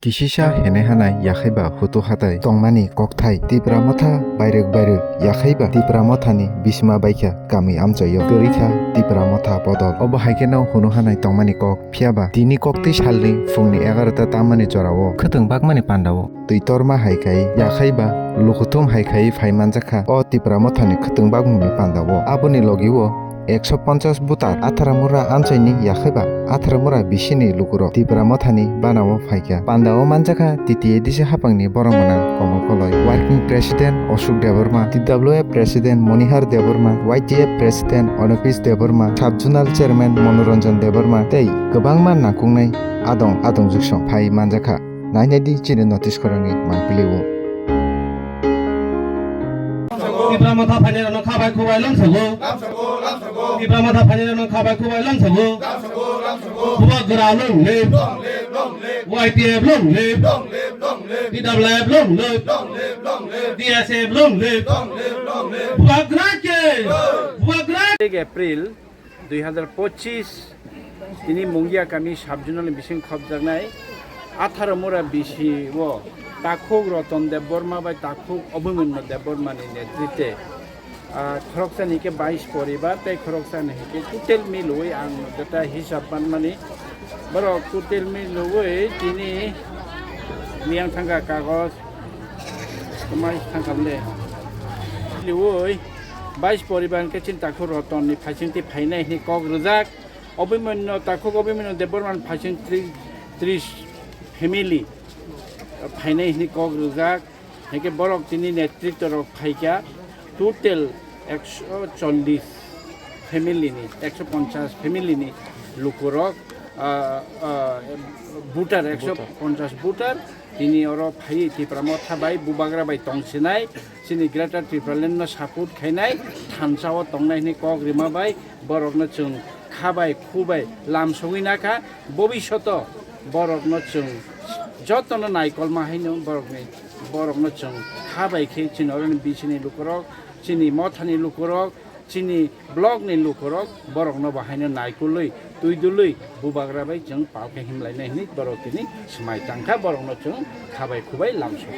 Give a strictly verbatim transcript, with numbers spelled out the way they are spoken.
Kisisa hene hanai yakhaiba hutu hatai tongmani kokthai Tipra Motha bairek bairek yakhaiba Tipra Mothani bisima baikha kami amchaio kwrwikha Tipra Motha bodol. Obo haikheno hunu hanai tongmani kok. Phiyaba tini koktwi salni phungni egarota tammani jorao khwtwng bakmani pandao twi torma hai khai yakhaiba lukuthum hai khai phai manjakha o Tipra Mothani khwtwng bakmungni pandao. Aboni logio ekso ponchas butar athara mura amchaini yakhaiba athara mura bisini lukurok Tipra Mothani banao phaikha. Pandao manjakha T T A D C hapangni borok gwnang Komol Koloi, Working President Ashok Debbarma, T W F President Monihar Debbarma, Y T F President Anupis Debbarma, Sub Zonal Chairman Manoranjan Debbarma tei kwbangma nangkuknai adong adong juksong phai manjakha. Nainai di chini notice khorangni mangpili o. Tipra Motha phainairokno kha bai khubai lamsago. Tipra Motha phainairokno kha bai khubai lamsago. Bubagra long live. Y T F long live. T W F long live. T S F long live. Bubagra ke. Bubagra. April dui hazar pochis tini Mungia kami sub zonal ni bising khopjaknai atharo mura bisi o takhuk Roton Debbarma bai takhuk Abhimanyu Debbarma ni netrite, ah, khoroksa ni khe bais poribar tei khoroksa ni khe total milwi ang data hisab manmani borok total milwi tini miyang thangkha kagoj. Kwmai thangkha le. Liwi bais poribar hwnkhe chini takhuk Roton ni phaisingtwi phainai hwnwi kok rwjak. Abhimanyu takhuk Abhimanyu Debbarma ni phaising tri-, tris family phainai hwnwi kok rwjak. Hwnkhe borok tini netritwa rok phaikha total ekso chollis family ni, ekso ponchas family ni lukurok, ah, ah, voter, ekso ponchas voter, tini oro phaiwi Tipra Motha bai Bubagra bai tongsinai, chini Greater Tipraland no support khainai, thansa o tongnai hwnwi kok rima bai borokno chwng kha bai khu bai lam sogwi nakha, bobishoto borokno chwng jotono naikolma haino borokni, borokno chwng kha bai khe chini oroni bisini lukurok, chini mothani lukurok, chini block ni lukurok borokno bo haino naikolwi, twi dului, Bubagra bai chwng pal khe himlainai hwnwi borok tini swmai tangkha, borokno chwng kha bai khu bai lamsok.